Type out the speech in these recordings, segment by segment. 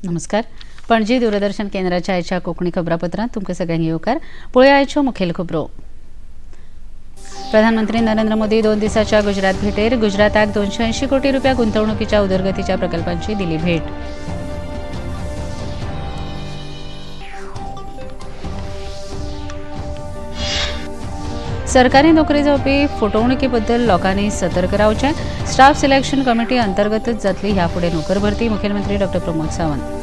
नमस्कार. पणजी दूरदर्शन केंद्राच्या आयच्या कोंकणी खबरापत्रांत तुमकां सगळ्यांक येवकार. पळोवया आयच्यो मुखेल खबरो. प्रधानमंत्री नरेंद्र मोदी 2 दिसाच्या गुजरात भेटेर. गुजराताक 280 कोटी रुपया गुंतवणुकीच्या उदरगतीच्या प्रकल्पांची दिली भेट. सरकारी नोकरी जावपी फटवणुकीबद्दल लोकांनी सतर्क रावचें. स्टाफ सिलेक्शन कमिटी अंतर्गतच जातली ह्या फुडें नोकर भरती. मुख्यमंत्री डॉ प्रमोद सावंत.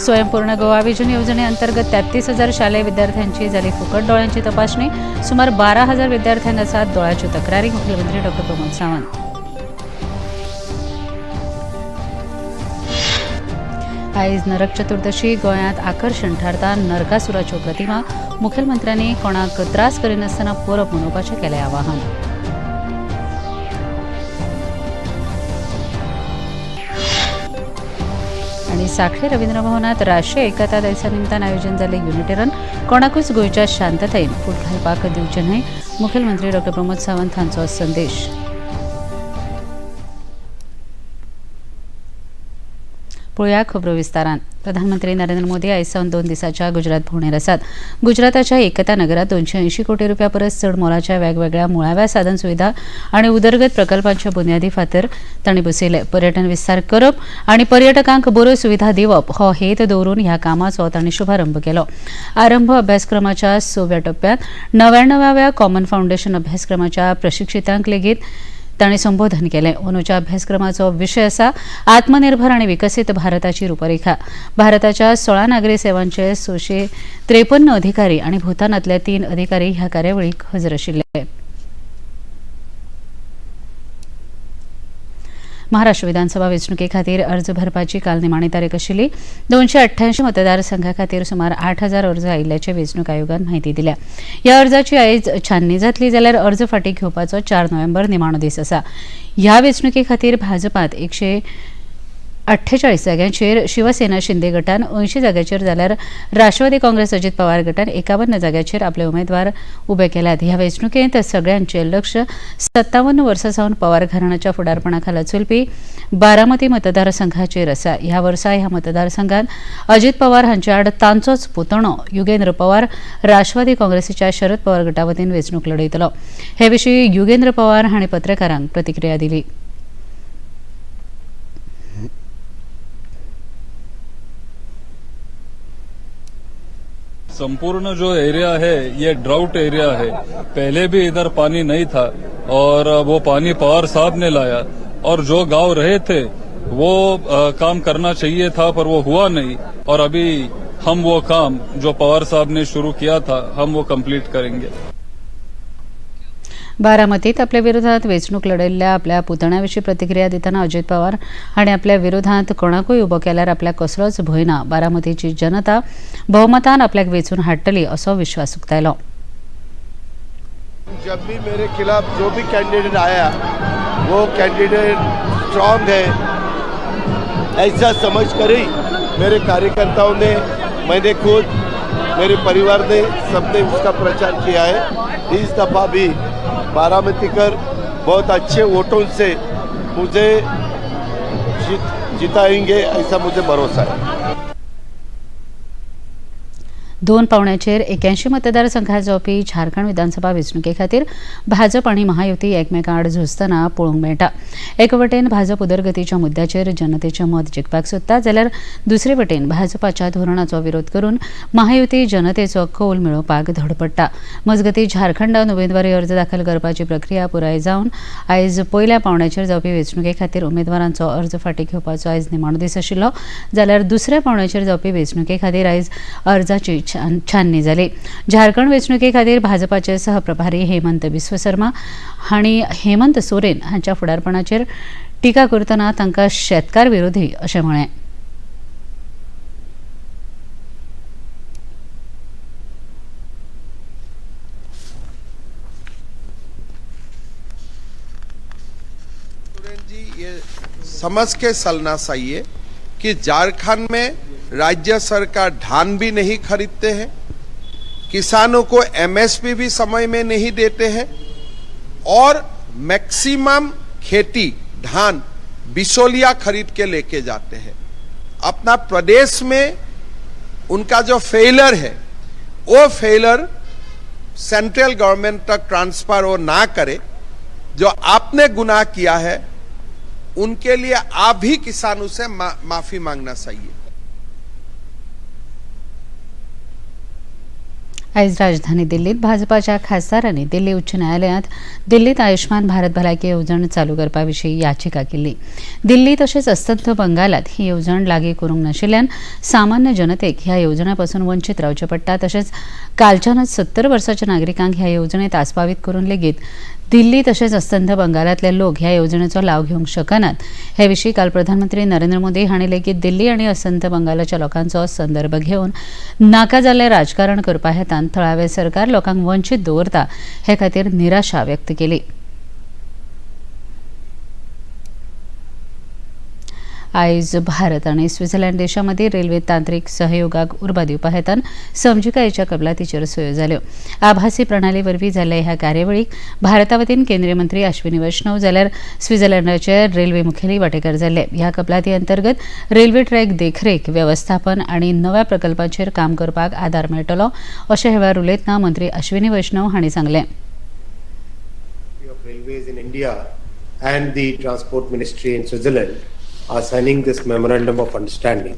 स्वयंपूर्ण गोवा विजन येवजणे अंतर्गत 33,000 शालेय विद्यार्थ्यांची झाली फुकट डोळ्यांची तपासणी. सुमार 12,000 विद्यार्थ्यांक आसात दोळ्याच्यो तक्रारी. मुख्यमंत्री डॉ प्रमोद सावंत. आयज नरक चतुर्दशी. गोंयांत आकर्शण थारता नरकासुराच्यो प्रतिमा. मुखेलमंत्र्यांनी कोणाक त्रास करिनासतना परब मनोवपाचें केलें आवाहन. आनी साखळे रवींद्र भवनात राष्ट्रीय एकता दिसा निमतान आयोजन जाल्लें युनिटी रन. कोणाकूच गोंयच्या शांततायेन फूट घालपाक दिवचें न्हय. मुखेलमंत्री डॉ प्रमोद सावंत हांचो संदेश. पळोवया खबरो विस्तारान. प्रधानमंत्री नरेंद्र मोदी आयज सावन 2 दिसाच्या गुजरात भोंवडेर आसात. गुजराताच्या एकता नगरात 280 कोटी रुपया परस चड मोलाच्या वेगवेगळ्या मुळाव्या साधन सुविधा आनी उदरगत प्रकल्पांचे बुन्यादी फातर तांणी बसयले. पर्यटन विस्तार करप आनी पर्यटकांक बऱ्यो सुविधा दिवप हो हेत दवरून ह्या कामाचो तांणी शुभारंभ केलो. आरंभ अभ्यासक्रमाच्या 6व्या टप्प्यांत 99व्या कॉमन फावंडेशन अभ्यासक्रमाच्या प्रशिक्षितांक लेगीत तांणी संबोधन केलें. अंदूच्या अभ्यासक्रमाचो विशय आसा आत्मनिर्भर आनी विकसीत भारताची रूपरेखा. भारताच्या 16 नागरी सेवांचे 653 अधिकारी आनी भूतानांतले 3 अधिकारी ह्या कार्यावळीक हजर आशिल्ले. महाराष्ट्र विधानसभा वेंचणुके खातीर अर्ज भरपाची काल निमाणी तारीख आशिल्ली. 288 मतदारसंघा खातीर सुमार 8,000 अर्ज आयिल्ल्याचे वेंचणूक आयोगान म्हायती दिल्या. ह्या अर्जाची आयज छाननी जातली जाल्यार अर्ज फाटीं घेवपाचो 4 नोव्हेंबर निमाणो दीस आसा. ह्या वेंचणुके खातीर भाजपात 148 जाग्यांचेर, शिवसेना शिंदे गटान 80 जाग्यांचेर जाल्यार राष्ट्रवादी काँग्रेस अजित पवार गटान 51 जाग्यांचेर आपले उमेदवार उबे केल्यात. ह्या वेंचणुकेंत सगळ्यांचें लक्ष 57 वर्सां सावन पवार घराण्याच्या फुडारपणा खाला चलपी बारामती मतदारसंघाचेर आसा. ह्या वर्सा ह्या मतदारसंघात अजित पवार हांचे आड तांचोच पुतणो युगेंद्र पवार राष्ट्रवादी काँग्रेसीच्या शरद पवार गटा वतीन वेंचणूक लढयतलो. हे विशीं युगेंद्र पवार हांणी पत्रकारांक प्रतिक्रिया दिली. संपूर्ण जो एरिया है ये ड्राउट एरिया है. पहले भी इधर पानी नहीं था और वो पानी पवार साहब ने लाया और जो गांव रहे थे वो काम करना चाहिए था पर वो हुआ नहीं और अभी हम वो काम जो पवार साहब ने शुरू किया था हम वो कंप्लीट करेंगे. बारामतीत आपल्या विरोधात वेंचणूक लढयल्ल्या आपल्या पुतण्याविशीं प्रतिक्रिया दितना अजित पवार हांणी आपल्या विरोधात कोणाकूय उबो केल्यार आपल्याक कसलोच भंय ना. बारामतीची जनता भोवमतान आपल्याक वेंचून हाडटली असो विश्वास उक्तायलो. जब भी मेरे खिलाफ जो भी कैंडिडेट आया वो कैंडिडेट स्ट्रांग है ऐसा समझ कर ही मेरे कार्यकर्ताओं ने, मैंने खुद, मेरे परिवार ने, सबने उसका प्रचार किया है. इस दफ़ा भी बारामतीकर बहुत अच्छे वोटों से मुझे जिताएंगे ऐसा मुझे भरोसा है. 2 पावण्याचेर 81 मतदारसंघात जावपी झारखंड विधानसभा वेंचणुके खातीर भाजप आनी महायुती एकमेकां आड झुजतना पळोवंक मेळटा. एके वटेन भाजप उदरगतीच्या मुद्द्याचेर जनतेचें मत जिखपाक सोदता जाल्यार दुसरे वटेन भाजपाच्या धोरणाचो विरोध करून महायुती जनतेचो कौल मेळोवपाक धडपडटा. मजगतीं झारखंडान उमेदवारी अर्ज दाखल करपाची प्रक्रिया पुराय जावन आयज पयल्या पावण्याचेर जावपी वेंचणुके खातीर उमेदवारांचो अर्ज फाटीं घेवपाचो आयज निमाणो दीस आशिल्लो जाल्यार दुसऱ्या पावण्याचेर जावपी वेंचणुके खातीर आयज अर्जाची छाननी जाली. झारखंड वेंचणुके खातीर भाजपाचे सहप्रभारी हेमंत बिस्व शर्मा हांणी हेमंत सोरेन हांच्या फुडारपणाचेर टिका करतना तांकां शेतकार विरोधी अशें म्हळें. सोरेन जी ये समझ के चलना चाहिए कि झारखंड में राज्य सरकार धान भी नहीं खरीदते हैं, किसानों को एमएसपी भी समय में नहीं देते हैं और मैक्सिमम खेती धान बिसौलिया खरीद के लेके जाते हैं। अपना प्रदेश में उनका जो फेलर है वो फेलर सेंट्रल गवर्नमेंट तक ट्रांसफर वो ना करे। जो आपने गुनाह किया है उनके लिए आप भी किसानों से माफी मांगना चाहिए। आयज राजधानी दिल्लीत भाजपाच्या खासदारांनी दिल्ली उच्च न्यायालयांत दिल्लीत आयुष्मान भारत भलायकी येवजण चालू करपा विशीं याचिका केल्ली। दिल्ली तशेंच अस्तंत बंगालात ही येवजण लागू करूंक नाशिल्ल्यान सामान्य जनतेक ह्या येवजण्या पासून वंचीत रावचें पडटा। तशेंच कालच्यानच 70 वर्साच्या नागरिकांक ह्या येवजणेत आस्पावीत करून लेगीत दिल्ली तशेंच अस्तंत बंगालातले लोक ह्या येवजणेचो लाव घेवंक शकनात। हे विशीं काल प्रधानमंत्री नरेंद्र मोदी हांणी लेगीत दिल्ली आनी अस्तंत बंगालाच्या लोकांचो संदर्भ घेवन नाका जाल्लें राजकारण करपा हेतान थळावे सरकार लोकांक वंचीत दवरता हे खातीर निराशा व्यक्त केली। आयज भारत आनी स्वित्झर्लंड देशा मदीं रेल्वे तांत्रिक सहयोगाक उर्बा दिवपा हेतान समजिकायेच्या कबलातीचेर सयो जाल्यो। आभासी प्रणाली वरवीं जाल्ल्या ह्या कार्यावळीक भारता वतीन केंद्रीय मंत्री अश्विनी वैष्णव जाल्यार स्वित्झर्लंडाचे रेल्वे मुखेली वांटेकार जाल्ले। ह्या कबलाती अंतर्गत रेल्वे ट्रॅक देखरेख वेवस्थापन आनी नव्या प्रकल्पांचेर काम करपाक आदार मेळटलो अशें हे वेळार उलयतना मंत्री अश्विनी वैष्णव हांणी सांगलें। Railways in India and the Transport Ministry in Switzerland are signing this memorandum of understanding.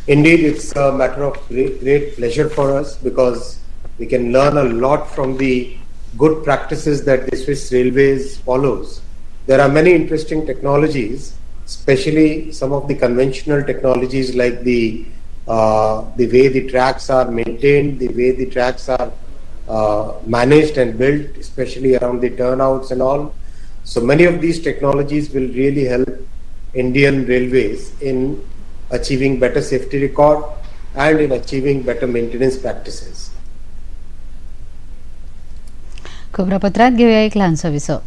Indeed, it's a matter of great pleasure for us because we can learn a lot from the good practices that the Swiss Railways follows. There are many interesting technologies, especially some of the conventional technologies like the way the tracks are maintained, the way the tracks are managed and built, especially around the turnouts and all. So many of these technologies will really help Indian Railways in achieving better safety record and in achieving better maintenance practices. खबरापत्रात घेऊया एक लहानसो विसव.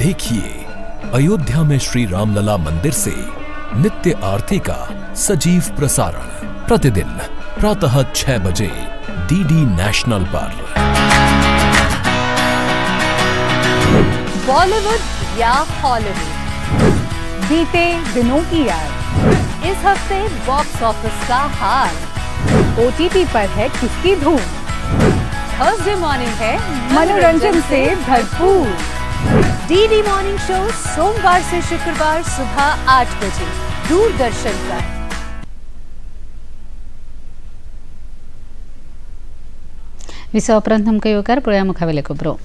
देखिए अयोध्या में श्री रामलला मंदिर से नित्य आरती का सजीव प्रसारण प्रतिदिन प्रातः 6 बजे डीडी नेशनल पर। बॉलीवुड या हॉलीवुड, बीते दिनों की याद, इस हफ्ते बॉक्स ऑफिस का हाल, ओटीटी पर है किसकी धूम, थर्सडे मॉर्निंग है मनोरंजन से भरपूर। डीडी मॉर्निंग शो सोमवार से शुक्रवार सुबह 8 बजे दूरदर्शन पर। विसवा उपरांत तुमकां येवकार. पळोवया मुखावेले खबरो.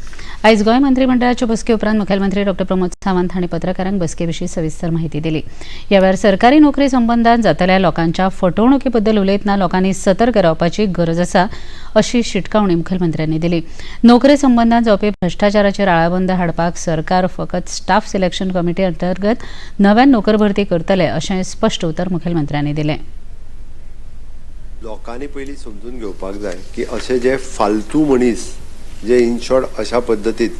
आयज गोंय मंत्रीमंडळाचे बसके उपरांत मुखेलमंत्री डॉ प्रमोद सावंत हांणी पत्रकारांक बसके विशीं सविस्तर माहिती दिली. ह्या वेळार सरकारी नोकरी संबंदान जातल्या लोकांच्या फटवणुकी बद्दल उलयतना लोकांनी सतर्क रावपाची गरज आसा अशी शिटकावणी मुखेलमंत्र्यांनी दिली. नोकरे संबंदान जावपी भ्रश्टाचाराचेर आळाबंद हाडपाक सरकार फकत स्टाफ सिलेक्शन कमिटी अंतर्गत नव्यान नोकर भरती करतले अशें स्पश्ट उतर मुखेलमंत्र्यांनी दिलें. लोकांनी पयलीं समजून घेवपाक जाय की अशे जे फालतू मनीस जे इन शॉर्ट अशा पद्दतीत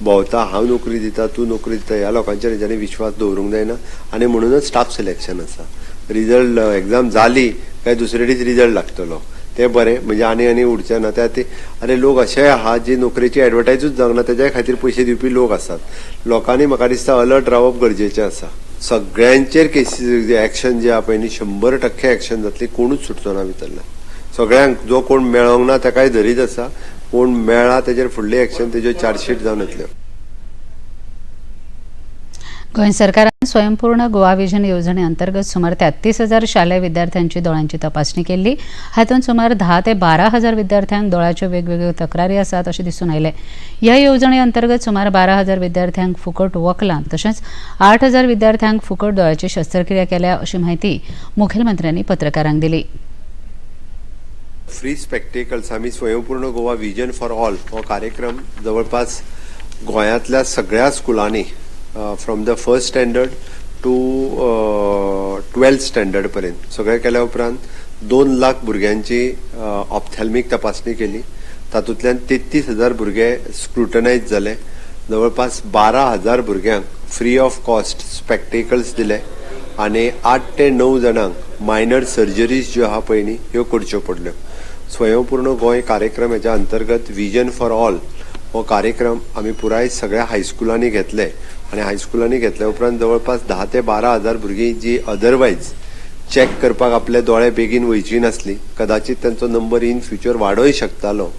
भोंवता, हांव नोकरी दिता तूं नोकरी दिता, ह्या लोकांचेर हेंच्यांनी विश्वास दवरूंक जायना. आनी म्हणूनच स्टाफ सिलेक्शन आसा. रिजल्ट एग्जाम जाली काय दुसरे दीस रिजल्ट लागतलो, तें बरें म्हणजे आनी आनी उरचें ना. त्या खातीर आनी लोक अशेय आहा जी नोकरेची एडवर्टायजूच जावंक ना तेज्या खातीर पयशे दिवपी लोक आसात. लोकांनी म्हाका दिसता अलर्ट रावप गरजेचें आसा. सगळ्यांचेर केसीस एक्शन जे आहा पळय न्ही 100% एक्शन जातली, कोणूच सुटचो ना भितरल्यान. सगळ्यांक जो कोण मेळोंक ना ताकाय धरीत आसा, कोण मेळ्ळा तेजेर फुडली एक्शन तेज्यो चार्जशीट जावन येतल्यो. गोंय सरकारान स्वयंपूर्ण गोवा विजन येवजणे अंतर्गत सुमार 33,000 शालेय विद्यार्थ्यांची दोळ्यांची तपासणी केल्ली. हातूंत सुमार 10 ते 12,000 विद्यार्थ्यांक दोळ्याच्यो वेगवेगळ्यो तक्रारी आसात अशें दिसून आयलें. ह्या येवजणे अंतर्गत सुमार 12,000 विद्यार्थ्यांक फुकट वखलां तशेंच 8,000 विद्यार्थ्यांक फुकट दोळ्याची शस्त्रक्रिया केल्या अशी माहिती मुखेलमंत्र्यांनी पत्रकारांक दिली. फ्री स्पेक्टेकल्स आमी स्वयंपूर्ण गोवा विजन फॉर ऑल हो कार्यक्रम जवळपास गोंयांतल्या सगळ्या स्कुलांनी from the first standard to 12th standard पर्यंत सगळें केल्या उपरांत 2 लाख भुरग्यांची ऑप्थॅल्मिक तपासणी केली. तातूंतल्यान 33,000 भुरगे स्क्रुटनायज जाले. जवळपास 12,000 भुरग्यांक फ्री ऑफ कॉस्ट स्पेक्टेकल्स दिले आनी 8 ते 9 जाणांक मायनर सर्जरीज ज्यो आहा पळय न्ही ह्यो करच्यो पडल्यो. स्वयंपूर्ण गोंय कार्यक्रम हेच्या अंतर्गत विजन फॉर ऑल हो कार्यक्रम आमी पुराय सगळ्या हायस्कुलांनी घेतले आनी हायस्कुलांनी घेतल्या उपरांत जवळपास 10 ते 12,000 भुरगीं जी अदरवायज चॅक करपाक आपले दोळे बेगीन वयची नासली, कदाचित तांचो नंबर इन फ्युचर वाडोय शकतालो.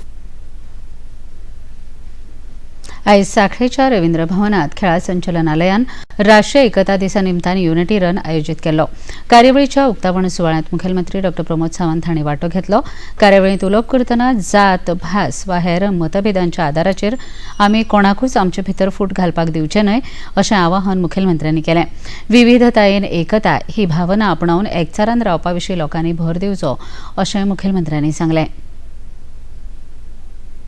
आयज सांखळेच्या रवींद्र भवनात खेळां संचालनालयान राष्ट्रीय एकता दिसा निमतान युनिटी रन आयोजीत केल्लो. कार्यावळीच्या उक्तावण सुवाळ्यांत मुखेलमंत्री डॉ प्रमोद सावंत हांणी वांटो घेतलो. कार्यावळींत उलोवप करतना जात, भास वा हेर मतभेदांच्या आदाराचेर आमी कोणाकूच आमचे भितर फूट घालपाक दिवचे न्हय अशें आवाहन मुखेलमंत्र्यांनी केलें. विविधतायेन एकता ही भावना आपणावन एकचारान रावपा विशीं लोकांनी भर दिवचो अशें मुखेलमंत्र्यांनी सांगलें.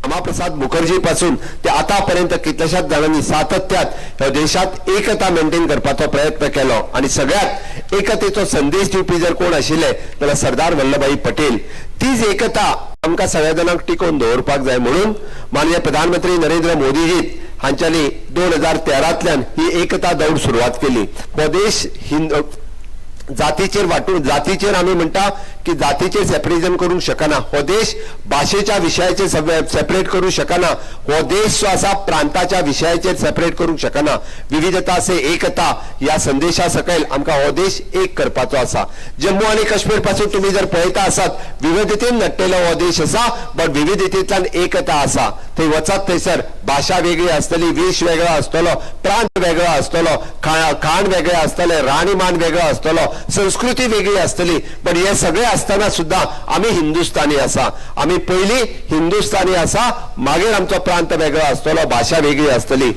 श्यामाप्रसाद मुखर्जी पासून ते आतापर्यंत कितल्याशाच जाणांनी सातत्यात ह्या देशात एकता मेंटेन करपाचो प्रयत्न केलो आनी सगळ्यात एकतेचो संदेश दिवपी जर कोण आशिल्ले जाल्यार सरदार वल्लभभाई पटेल. तीच एकता आमकां सगळ्या जाणांक टिकोवन दवरपाक जाय म्हणून माननीय प्रधानमंत्री नरेंद्र मोदीजी हांच्यांनी 2013तल्यान ही एकता दौड सुरवात केली. हो देश हिंद जातीचेर वांटून, जातीचेर आमी म्हणटा की जातीचेर सेपरेजन करूंक शकना, हो देश भाशेच्या विशयाचेर सेपरेट करूंक शकना, हो देश जो आसा प्रांताच्या विशयाचेर सेपरेट करूंक शकना. विविधता से एकता ह्या संदेशा सकयल आमकां हो देश एक करपाचो आसा. जम्मू आनी काश्मीर पासून तुमी जर पळयता आसात, विविधतेन नट्टेलो हो देश आसा, बट विविधतेंतल्यान एकता आसा. थंय वचात थंयसर भाशा वेगळी आसतली, वेश वेगळो आसतलो, प्रांत वेगळो आसतलो, खाण वेगळें आसतलें, राणीमान वेगळो आसतलो, संस्कृती वेगळी आसतली, पण हे सगळे असताना सुद्धा आमी हिंदुस्थानी आसा. आमी पयली हिंदुस्थानी आसा, मागीर आमचो प्रांत वेगळो आसतलो, भाशा वेगळी आसतली.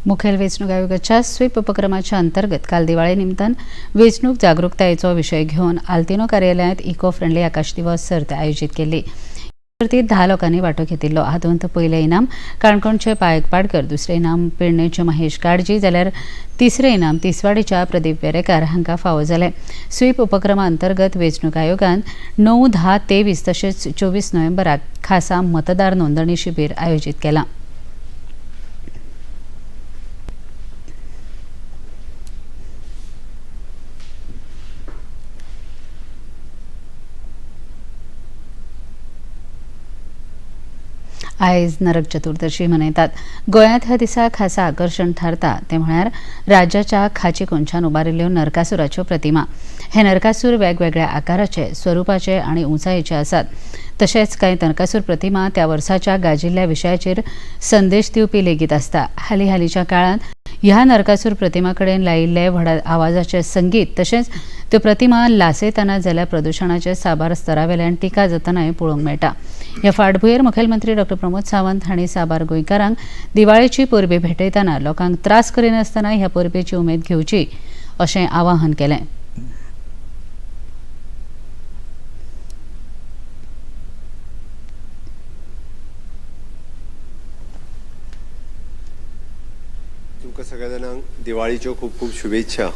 मुखेल वेंचणूक आयोगाच्या स्वीप उपक्रमाच्या अंतर्गत काल दिवाळे निमतान वेंचणूक जागृतायेचो विशय घेवन आल्तिनो कार्यालयांत इको फ्रेंडली आकाश दिवस सर्त आयोजीत केल्ली. सर्तीत 10 लोकांनी वांटो घेतिल्लो. हातूंत पयलें इनाम काणकोणचे पायक पाडकर, दुसरें इनाम पेडणेचे महेश काडजी, जाल्यार तिसरें इनाम तिसवाडीच्या प्रदीप वेरेकार हांकां फावो जालें. स्वीप उपक्रमा अंतर्गत वेंचणूक आयोगान 9, 10, 23 तशेंच 24 नोव्हेंबराक खासा मतदार नोंदणी शिबीर आयोजीत केलां. आयज नरक चतुर्दशी मनयतात. गोंयांत ह्या दिसा खासा आकर्शण थारता तें म्हळ्यार राज्याच्या खाची कोनशान उबारिल्ल्यो नरकासुराच्यो प्रतिमा. हे नरकासूर वेगवेगळ्या आकाराचे, स्वरुपाचे आनी उंचायेचे आसात. तशेंच कांय नरकासूर प्रतिमा त्या वर्साच्या गाजिल्ल्या विशयाचेर संदेश दिवपी लेगीत आसता. हालीं हालींच्या काळांत ह्या नरकासूर प्रतिमा कडेन लायिल्ले व्हडा आवाजाचे संगीत तशेंच त्यो प्रतिमा लासयतना जाल्यार प्रदुशणाचे साबार स्तरावेल्यान टिका जातनाय पळोवंक मेळटा. ह्या फाटभुंयेर मुखेलमंत्री डॉ प्रमोद सावंत हांणी साबार गोंयकारांक दिवाळेची परबी भेटयतना लोकांक त्रास करिनासतना ह्या परबेची उमेद घेवची अशें आवाहन केलें. तुमकां सगळ्या जाणांक दिवाळीच्यो खूब खूब शुभेच्छा.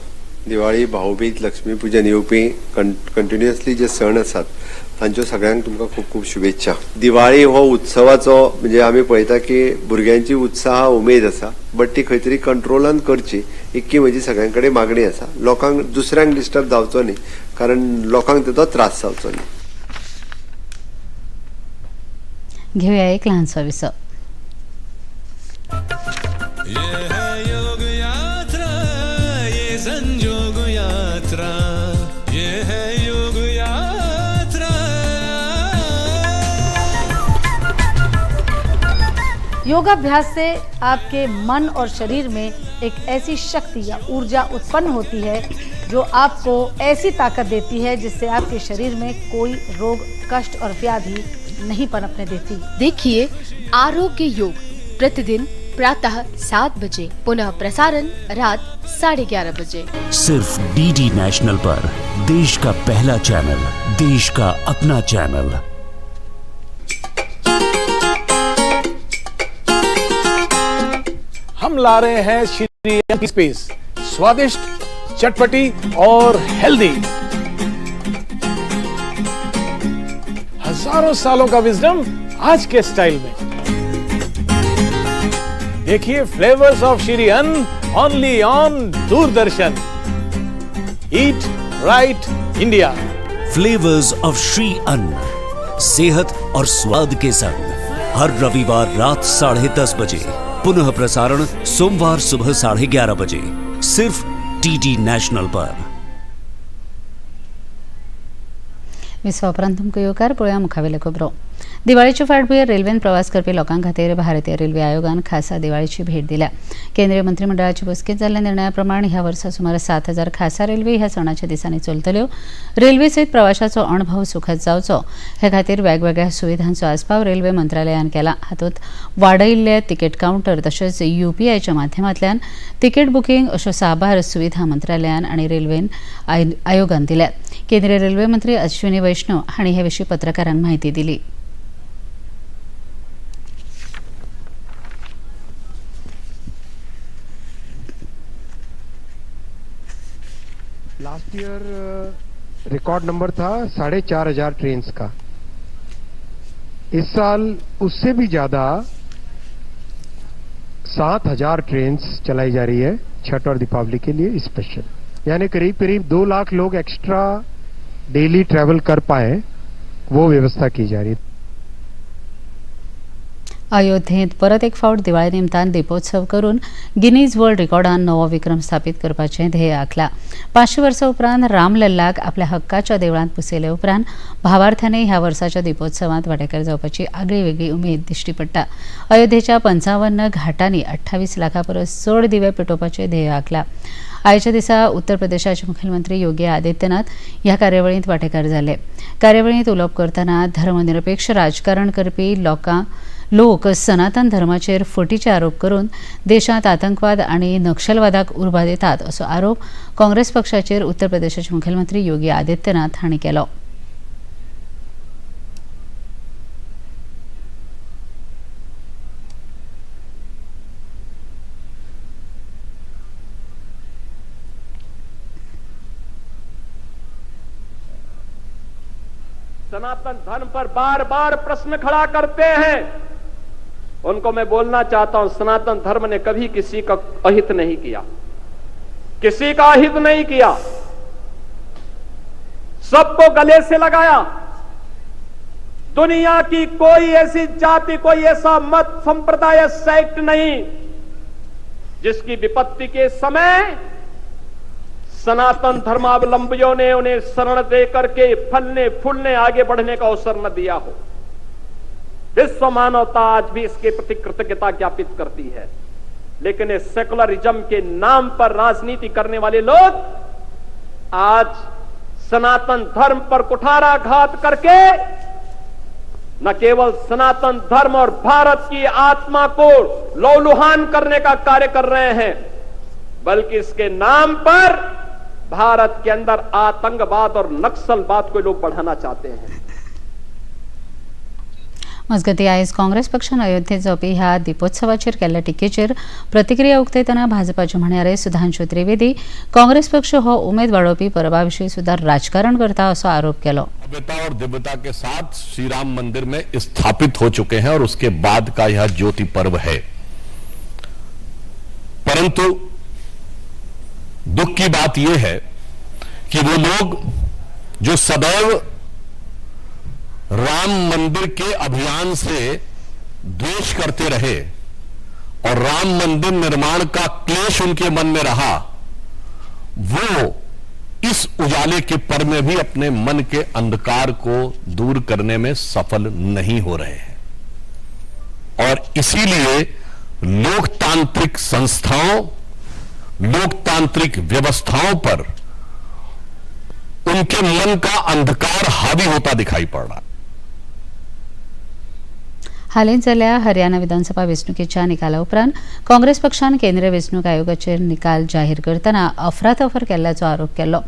दिवाळी, भाऊबीज, लक्ष्मीपूजन येवपी कंटिन्युअसली जे सण आसात तांच्यो सगळ्यांक तुमकां खूब खूब शुभेच्छा. दिवाळी हो उत्सवाचो म्हणजे आमी पळयता की भुरग्यांची उत्साह उमेद आसा, बट ती खंय तरी कंट्रोलान करची इतकी म्हजी सगळ्यां कडेन मागणी आसा. लोकांक दुसऱ्यांक डिस्टर्ब जावचो न्ही, कारण लोकांक तेचो त्रास जावचो न्ही. घेवया एक ल्हानसो विसव. ये है योग यात्रा, ये संजोग यात्रा, ये है योग यात्रा. योगाभ्यास से आपके मन और शरीर में एक ऐसी शक्ति या ऊर्जा उत्पन्न होती है जो आपको ऐसी ताकत देती है जिससे आपके शरीर में कोई रोग, कष्ट और व्याधि नहीं पनपने देती। देखिए आरोग्य योग प्रतिदिन प्रातः 7 बजे, पुनः प्रसारण रात 11:30 बजे। सिर्फ डीडी नेशनल पर देश का पहला चैनल, देश का अपना चैनल। ला रहे हैं श्री अन्न स्पेस, स्वादिष्ट, चटपटी और हेल्दी। हजारों सालों का विजडम आज के स्टाइल में। देखिए flavours of Shri Anna only on Doordarshan. Eat right India. Flavours of Shri Anna, सेहत और स्वाद के संग, हर रविवार रात 10:30 बजे, पुनः प्रसारण सोमवार सुबह 11:30 बजे, सिर्फ डीडी नेशनल पर। विसवा उपरांत तुमकां येवकार. पळोवया मुखावेल्यो खबरो. दिवाळीचे फाटभुंयेर रेल्वेन प्रवास करपी लोकां खातीर भारतीय रेल्वे आयोगान खासा दिवाळीची भेट दिल्या. केंद्रीय मंत्रिमंडळाचे बसकेंत जाल्ल्या निर्णया प्रमाण ह्या वर्सा सुमार 7,000 खासा रेल्वे ह्या सणाच्या दिसांनी चलतल्यो. रेल्वे सयत प्रवाशाचो अणभव सुखद जावचो हे खातीर वेगवेगळ्या सुविधांचो आस्पाव रेल्वे मंत्रालयान केला. हातूंत वाडयिल्ले तिकेट कावंटर तशेंच यूपीआयच्या माध्यमांतल्यान तिकेट बुकींग अश्यो साबार सुविधा मंत्रालयान आनी रेल्वेन आयोगान दिल्यात. केंद्रीय रेल्वे मंत्री अश्विनी वैष्णव हांणी हे विशीं पत्रकारांक म्हायती दिली. लास्ट ईयर रिकॉर्ड नंबर था 4,500 ट्रेन्स का। इस साल उससे भी ज्यादा 7,000 ट्रेन्स चलाई जा रही है छठ और दीपावली के लिए स्पेशल, यानी करीब करीब 2 लाख लोग एक्स्ट्रा डेली ट्रैवल कर पाए, वो व्यवस्था की जा रही है। अयोध्येंत परत एक फावट दिवाळे निमतान दीपोत्सव करून गिनीज वर्ल्ड रिकॉर्डान नवो विक्रम स्थापित करपाचें ध्येय आंखलां. 500 वर्सां उपरांत रामलल्लाक आपल्या हक्काच्या देवळांत पुसयले उपरांत भावार्थ्यांनी ह्या वर्साच्या दीपोत्सवांत वांटेकार जावपाची आगळी वेगळी उमेद दिश्टी पडटा. अयोध्येच्या 55 घाटांनी 28 लाखां परस चड दिवे पेटोवपाचें ध्येय आंखलां. आयच्या दिसा उत्तर प्रदेशाचे मुखेलमंत्री योगी आदित्यनाथ ह्या कार्यावळींत वांटेकार जाले. कार्यावळींत उलोवप करतना धर्मनिरपेक्ष राजकारण करपी लोक सनातन धर्माचेर फटीचे आरोप करून देशांत आतंकवाद आनी नक्षलवादाक उर्बा दितात असो आरोप काँग्रेस पक्षाचेर उत्तर प्रदेशाचे मुखेलमंत्री योगी आदित्यनाथ हांणी केलो. सनातन धर्म पर बार बार प्रश्न खड़ा करते हैं, उनको मैं बोलना चाहता हूं, सनातन धर्म ने कभी किसी का अहित नहीं किया, किसी का अहित नहीं किया, सबको गले से लगाया। दुनिया की कोई ऐसी जाति, कोई ऐसा मत, संप्रदाय, सेक्ट नहीं जिसकी विपत्ति के समय सनातन धर्मावलंबियों ने उन्हें शरण दे करके फलने फूलने आगे बढ़ने का अवसर न दिया हो। विश्व मानवता आज भी इसके प्रति कृतज्ञता ज्ञापित करती है, लेकिन इस सेकुलरिज्म के नाम पर राजनीति करने वाले लोग आज सनातन धर्म पर कुठाराघात करके न केवल सनातन धर्म और भारत की आत्मा को लौलुहान करने का कार्य कर रहे हैं, बल्कि इसके नाम पर भारत के अंदर आतंकवाद और नक्सलवाद को लोग बढ़ाना चाहते हैं। मजगतीं आयज काँग्रेस पक्षान अयोध्येत जावपी ह्या दीपोत्सवाचेर केल्ल्या टिकेचेर प्रतिक्रिया उक्तायतना भाजपाचे म्हणयारे सुधांशु त्रिवेदी काँग्रेस पक्ष हो उमेद वाडोवपी परबा विशीं सुद्दां राजकारण करता असो आरोप केलो. भव्यता और दिव्यता के साथ श्री राम मंदिर में स्थापित हो चुके हैं और उसके बाद का यह ज्योति पर्व है। परंतु दुख की बात यह है कि वो लोग जो सदैव राम मंदिर के अभियान से द्वेष करते रहे और राम मंदिर निर्माण का क्लेश उनके मन में रहा, वो इस उजाले के पर्व में भी अपने मन के अंधकार को दूर करने में सफल नहीं हो रहे हैं। और इसीलिए लोकतांत्रिक संस्थाओं, लोकतांत्रिक व्यवस्थाओं पर उनके मन का अंधकार हावी होता दिखाई पड़ रहा है। हालींच जाल्ल्या हरियाणा विधानसभा वेंचणुकेच्या निकाला उपरांत काँग्रेस पक्षान केंद्रीय वेंचणूक आयोगाचेर निकाल जाहीर करतना अफरातफर केल्ल्याचो आरोप केल्लो.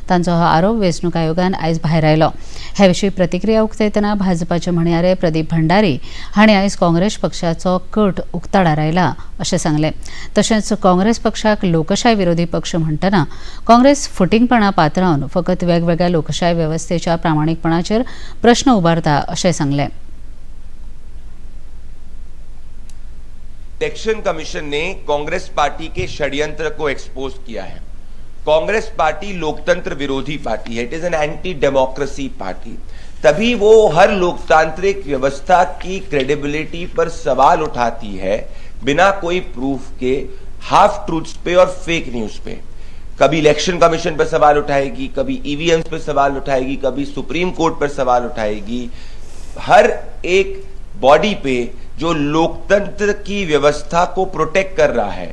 तांचो हो आरोप वेंचणूक आयोगान आयज भायर आयलो. हे विशीं प्रतिक्रिया उक्तायतना भाजपाचे म्हणयारे प्रदीप भंडारी हांणी आयज काँग्रेस पक्षाचो कट उक्ताडार आयला अशें सांगलें. तशेंच काँग्रेस पक्षाक लोकशाय विरोधी पक्ष म्हणटना काँग्रेस फटींगपणा पातळावन फकत वेगवेगळ्या लोकशाय वेवस्थेच्या प्रामाणीकपणाचेर प्रश्न उबारता अशें सांगलें. इलेक्शन कमीशन ने कांग्रेस पार्टी के षड्यंत्र को एक्सपोज किया है. कांग्रेस पार्टी लोकतंत्र विरोधी पार्टी है. It is an anti democracy party. तभी वो हर लोकतांत्रिक व्यवस्था की क्रेडिबिलिटी पर सवाल उठाती है बिना कोई प्रूफ के, हाफ ट्रूथ्स पे और फेक न्यूज पे. कभी इलेक्शन कमीशन पर सवाल उठाएगी, कभी ईवीएम्स पर सवाल उठाएगी, कभी सुप्रीम कोर्ट पर सवाल उठाएगी. हर एक बॉडी पे जो लोकतंत्र की व्यवस्था को प्रोटेक्ट कर रहा है,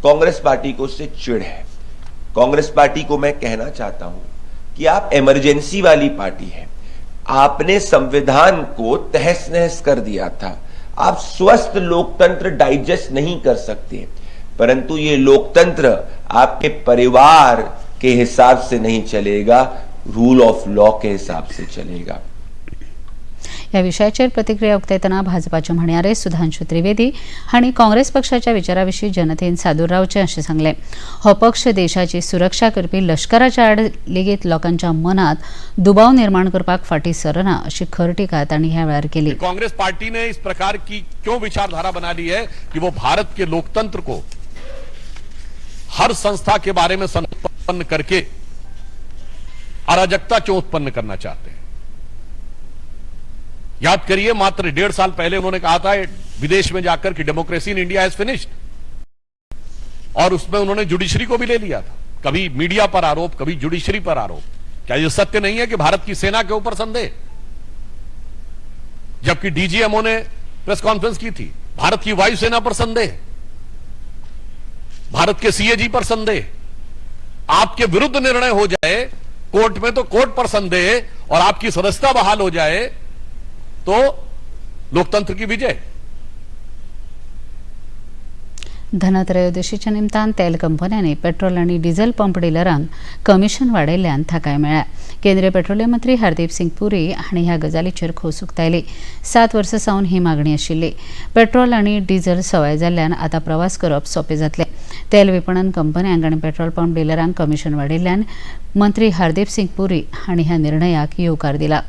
कांग्रेस पार्टी को उससे चिढ़ है. कांग्रेस पार्टी को मैं कहना चाहता हूं कि आप इमरजेंसी वाली पार्टी है. आपने संविधान को तहस नहस कर दिया था. आप स्वस्थ लोकतंत्र डाइजेस्ट नहीं कर सकते, परंतु ये लोकतंत्र आपके परिवार के हिसाब से नहीं चलेगा, रूल ऑफ लॉ के हिसाब से चलेगा. ह्या विशयाचेर प्रतिक्रिया उक्तायतना भाजपाचे म्हणयारे सुधांशु त्रिवेदी हांणी काँग्रेस पक्षाच्या विचाराविशीं जनतेन सादूर रावचें अशें सांगलें. हो पक्ष देशाची सुरक्षा करपी लश्कराच्या आड लेगीत लोकांच्या मनात दुबाव निर्माण करपाक फाटीं सरना अशी खर टिका तांणी ह्या वेळार केली. कांग्रेस पार्टी ने इस प्रकार की क्यों विचारधारा बना ली है कि वो भारत के लोकतंत्र को हर संस्था के बारे में संपन्न करके अराजकता क्यों उत्पन्न करना चाहते हैं? याद करिए, मात्र 1.5 साल पहले उन्होंने कहा था विदेश में जाकर कि democracy in India is finished, और उसमें उन्होंने जुडिशरी को भी ले लिया था. कभी मीडिया पर आरोप, कभी जुडिशरी पर आरोप. क्या यह सत्य नहीं है कि भारत की सेना के ऊपर संदेह, जबकि डीजीएमओ ने प्रेस कॉन्फ्रेंस की थी, भारत की वायुसेना पर संदेह, भारत के सीएजी पर संदेह, आपके विरुद्ध निर्णय हो जाए कोर्ट में तो कोर्ट पर संदेह, और आपकी सदस्यता बहाल हो जाए तो लोकतंत्र की विजय. धनत्रयोदशीच्या निमतान तेल कंपन्यांनी पेट्रोल आनी डिझेल पंप डिलरांक कमिशन वाडयल्ल्यान थाकाय मेळ्ळ्या. केंद्रीय पेट्रोलियम मंत्री हरदीप सिंग पुरी हांणी ह्या गजालीचेर खोस उक्तायली. 7 वर्सां सावन ही मागणी आशिल्ली. पेट्रोल आनी डिझेल सवाय जाल्ल्यान आतां प्रवास करप सोंपें जातलें. तेल विपणन कंपन्यांक आनी पेट्रोल पंप डिलरांक कमिशन वाडयल्ल्यान मंत्री हरदीप सिंग पुरी हांणी ह्या निर्णयाक येवकार दिला.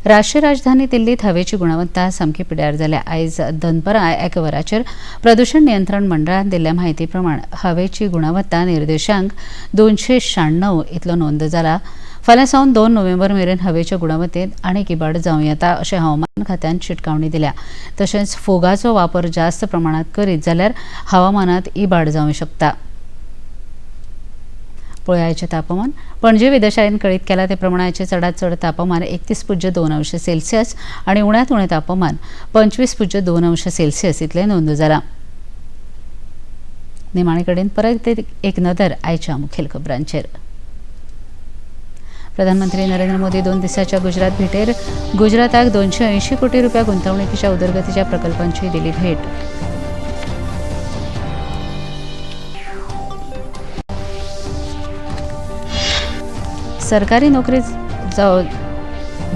राष्ट्रीय राजधानी दिल्लीत हवेची गुणवत्ता सामकी पिड्यार जाल्या. आयज दनपरां 1 वराचेर प्रदूषण नियंत्रण मंडळान दिल्ल्या म्हायती प्रमाण हवेची गुणवत्ता निर्देशांक 296 इतलो नोंद जाला. फाल्यां सावन 2 नोव्हेंबर मेरेन हवेच्या गुणवत्तेत आनीक इबाड जावं येता अशें हवामान खात्यान शिटकावणी दिल्या. तशेंच फोगाचो वापर जास्त प्रमाणांत करीत जाल्यार हवामानात इबाड जावं शकता. पळयाचें तापमान. पणजे वेधशाळेन कळीत केला ते प्रमाणाचें चडांत चड तापमान 31.2 अंश सेल्सियस आनी उण्यांत उणें तापमान 25.2 अंश सेल्सियस इतलें नोंद जालां. निमाणे कडेन परत एक नदर आयच्या मुखेल खबरांचेर. प्रधानमंत्री नरेंद्र मोदी 2 दिसाच्या गुजरात भेटेर गुजराताक 280 कोटी रुपया गुंतवणुकीच्या उदरगतीच्या प्रकल्पांची दिली भेट. सरकारी नोकरी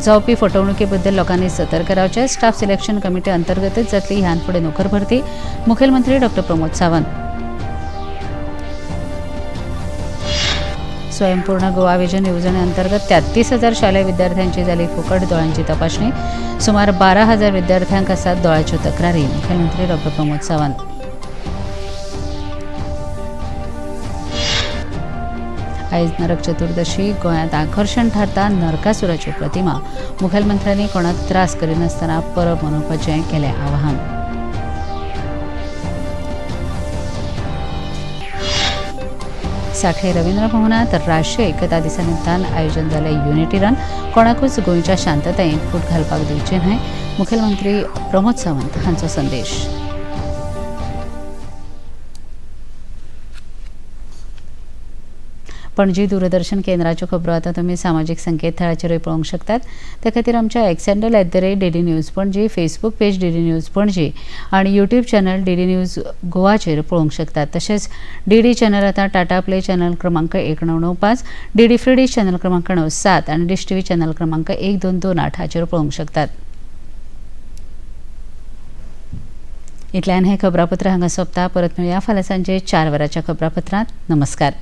जावपी फटवणुकीबद्दल लोकांनी सतर्क रावचें. स्टाफ सिलेक्शन कमिटी अंतर्गतच जातली ह्यान फुडें नोकर भरती. मुखेलमंत्री डॉ प्रमोद सावंत. स्वयंपूर्ण गोवा विजन येवजणे अंतर्गत 33,000 शालेय विद्यार्थ्यांची जाली फुकट दोळ्यांची तपासणी. सुमार 12,000 विद्यार्थ्यांक आसात दोळ्याच्यो तक्रारी. मुखेलमंत्री डॉ प्रमोद सावंत. आयज नरक चतुर्दशी गोंयांत आकर्शण थारता नरकासुराच्यो प्रतिमा. मुखेलमंत्र्यांनी कोणाक त्रास करिनासतना परब मनोवपाचें केलें आवाहन. साखळे रवींद्र भवनांत राष्ट्रीय एकता दिसा निमतान आयोजन जालें युनिटी रन. कोणाकूच गोंयच्या शांततायेंत फूट घालपाक दिवचें न्हय, मुखेलमंत्री प्रमोद सावंत हांचो संदेश. पणजी दूरदर्शन केंद्राच्यो खबरो आतां तुमी सामाजीक संकेतथळाचेरूय पळोवंक शकतात. ते खातीर आमच्या X handle @DDNews Panaji, Facebook page DD News Panaji आनी यूट्यूब चॅनल डीडी न्यूज गोवाचेर पळोवंक शकतात. तशेंच डीडी चॅनल आतां टाटा प्ले चॅनल क्रमांक 1995, डीडी फ्री डिश चॅनल क्रमांक 97 आनी डिश टीव्ही चॅनल क्रमांक 1228 हाचेर पळोवंक शकतात. इतल्यान हें खबरापत्र हांगा सोंपता. परत मेळया फाल्यां सांजे 4 वरांच्या खबरापत्रांत. नमस्कार.